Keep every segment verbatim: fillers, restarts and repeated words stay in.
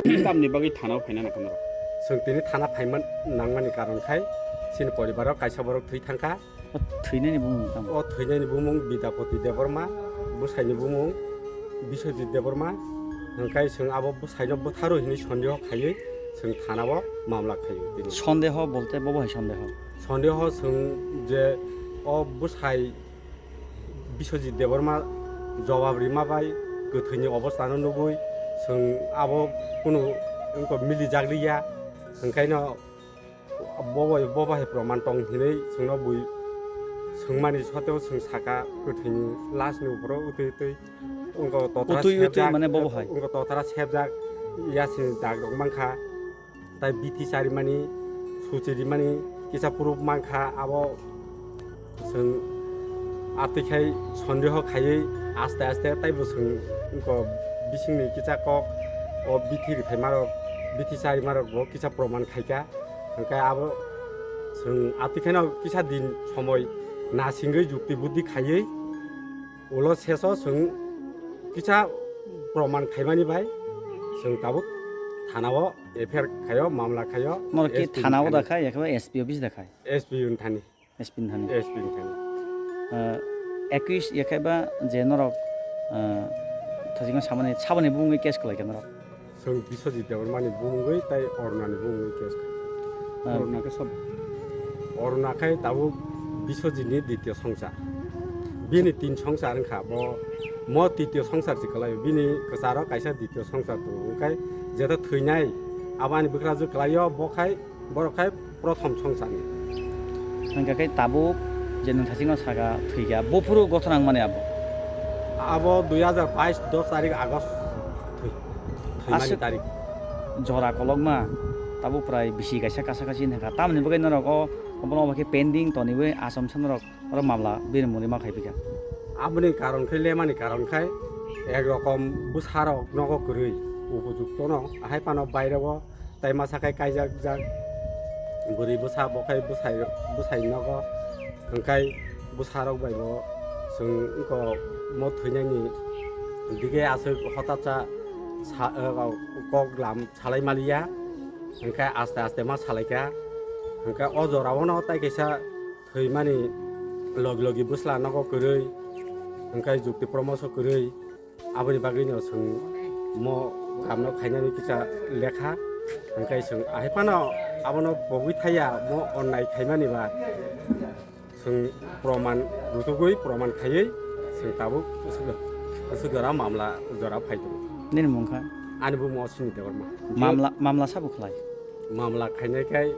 Tini tamni bagwi thana-o phaina nangkha norok? Chwng tini thana phaima nangmani karon khai chini poribaro kaisa borok thwi thangkha. O thwinani bumung tamo? O thwinani bumung Bidapati Debbarma, bwsaini bumung Biswajit Debbarma. Hwnkhe chwng abo bwsaino butharu hinwi sondeho khaiwi chwng thana-o mamla khaio tini. Sondeho bolte bobo hai sondeho? Sondeho chwng je o bwsai Biswajit Debbarma jobab rima bai kwthwini obostano nugwi chwng abo kunu wngkok mili jak liya, hwnkhaino bo bai, bo bai proman tong hinwi chwngno bui swngmani soteo chwng saka kwthwini lashni uphoro utwi utwi wngkok totra Utwi utwi sepjak, mane bo bo hai? Wngkok totra sepjak yasini dagrok mankha. Tai bithi charimani, suchirimani, kisa proof mankha, abo chwng atwi khai sondeho khaiwi aste aste taibo chwng wngkok bisingni kisa kok o bithi rwthaimarok, bithi charimarokbo kisa proman khaikha. Hwnkhe abo chwng atwi khaino kisa din somoi nasingwi jukti buddi khaiwi ulo seso chwng kisa proman khaimani bai chwng tabuk thana-o F I R khaio, mamla khaio, Moro ki S P thana-o thani. Da khai, ekhe S P office da khai? S P wng thani. S P wng thani. S P wng thani. Ah, ekwis ekhe ba je norok, ah, thajikma sabani, sabani bumungwi case kwlai kha norok? Chwng Biswajit Debbarmani bumungwi tai Orunani bumungwi case kha. Ah. Oruna khe sob? Oruna khai tabuk Biswajitni dityo songsar. Bini tin songsar wngkha bo, mo tityo songsar se kwlaio. Bini kwcharo kaisa dityo songsar tongo. Hwnkhe jeto thwinai, abo ani bwkrajwk kwlaio, bo khai Borok khai prothom songsarni. Hwnkha khe tabuk je nwng thachikno saka thwikha, buphuru gothona wngmani abo? Abo dui hajar bais dos tarik August thwi-, thwimani Aswk tarik. Jora kolokma, tabuk prai bisi kaisa kasa kasi wngkha. Tamoni bagwi norok o, obono obo khe pending toniwi achomsa norok oro mamla bini mungwi ma khai phikha. Aboni karon khai lemani karon khai ek rokom bwsarok nogo kwrwi upojuktono, hai phano baireo tai masa khai kaijak jak bwrwi bwsa bo khai bwsai, bwsai nogo hwnkhe bwsarok bai bo chwng wngkok mo thwinani dige aswk hotatsa sa-, kok lam salai maliya hwnkhe aste aste ma salaikha hwnkhe o jorao no tai kaisa thwimani logi logi bwsla nogo kwrwi, hwnkhe jukti promoso kwrwi, aboni bagwino chwng mo kamno khainani kisa lekha, hwnkhe chwng ahai phano abono pogwi thaya mo onnai khaimani ba chwng proman rutugwi proman khaiwi chwng tabuk swk jora mamla jora phai tongo. Nini mung kha? Ani bumung Ashwini Debbarma. Mamla, mamla sabo khlai? Mamla khainai khai,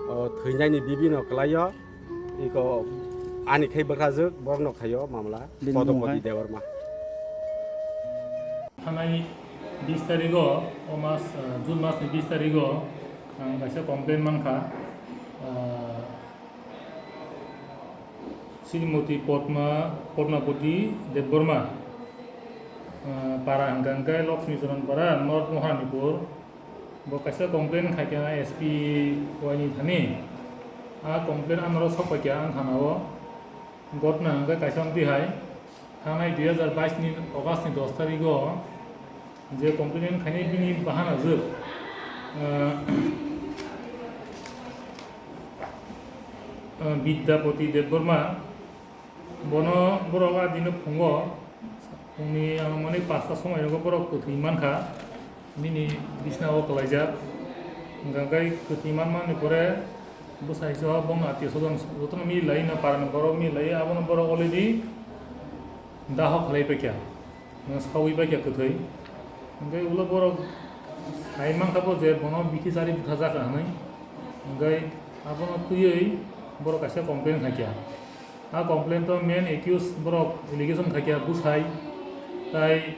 o, thwinani bibino kwlaio. Iko ani khai bwkrajwk, borokno khaio mamla, Bini mung Kodopoti khai? Debbarma. Thanai bis tarigo, o mas, ah, June masni bis tarigo, ang kaisa complaint mankha, ah, Srimoti Padma, Padmapoti Debbarma, ah, para hwnkha hwnkhe Lakshmi Charan para, North Mahanipur. Bo kaisa complaint khaikha S P Y ni thani. A complaint anoro sokpaikha ang thana o. Gotna hwnkhe kaisa wngtwi hai. Thangnai dui hajar bais ni August ni dos tarik o je complaint khainai bini bahana jwk, ah, ah, Bidyapati Debbarma. Bono borok a dino phungo, phungni, ah, mani pasta somoi rogo borok kwthwi mankha, bini bisna o kwlaijak. Hwnkha khe kwthwi manmani pore bwsai so bongni atio sodon jotono mili lai no, parani borok mili lai, abono borok already daho khlai paikha. Sawi bai khe kwthwi. Hwnkhe ulo borok sai mankha bo je bono bithi chari bwthajak hinwi. Hwnkhe abono twiwi borok kaisa complaint khaikha. A complaint o main accused borok allegation khaikha bwsai tai,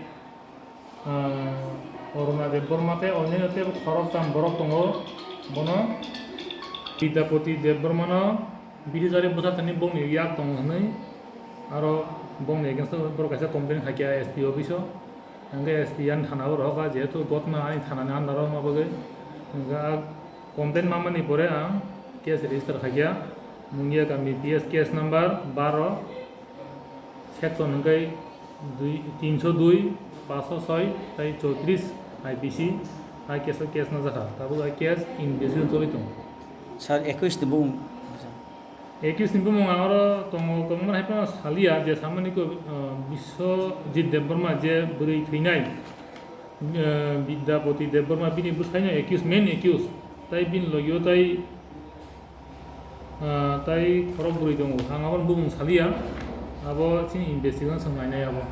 ah, Aruna Debbarma tei onyaino tei khoroktham borok tongo. Bono Vidyapati Debbarmano Bihijari bwsatani bongni yak tongo hwnwi aro bongni against o borok kaisa complaint khaikha S P office o. Hwnkhe S P ani thana o rohorkha, jehetu gotna ani thanani under o wngma bagwi. Hwnkhe a complaint manmani pore ang case register khaikha Mungia kami P S case number baro. Section hwnkhe dui, tinso dui, paanso soi tei choitris I P C. A case o case no jakha, tabuk a case investigation choli tongo. Sir, ekwis ni bung. Accused ni bumung ang oro tongo, kwbangma hai phano saliya je samani ko, uh, Biswajit Debbarma je bwrwi thwinai, uh, Vidyapati Debbarma bini bwsaino accused, main accused. Tai bini logio tai, uh, tai khorok bwrwi tongo. Ang abo bumung saliya, abo chini investigation nainai abo.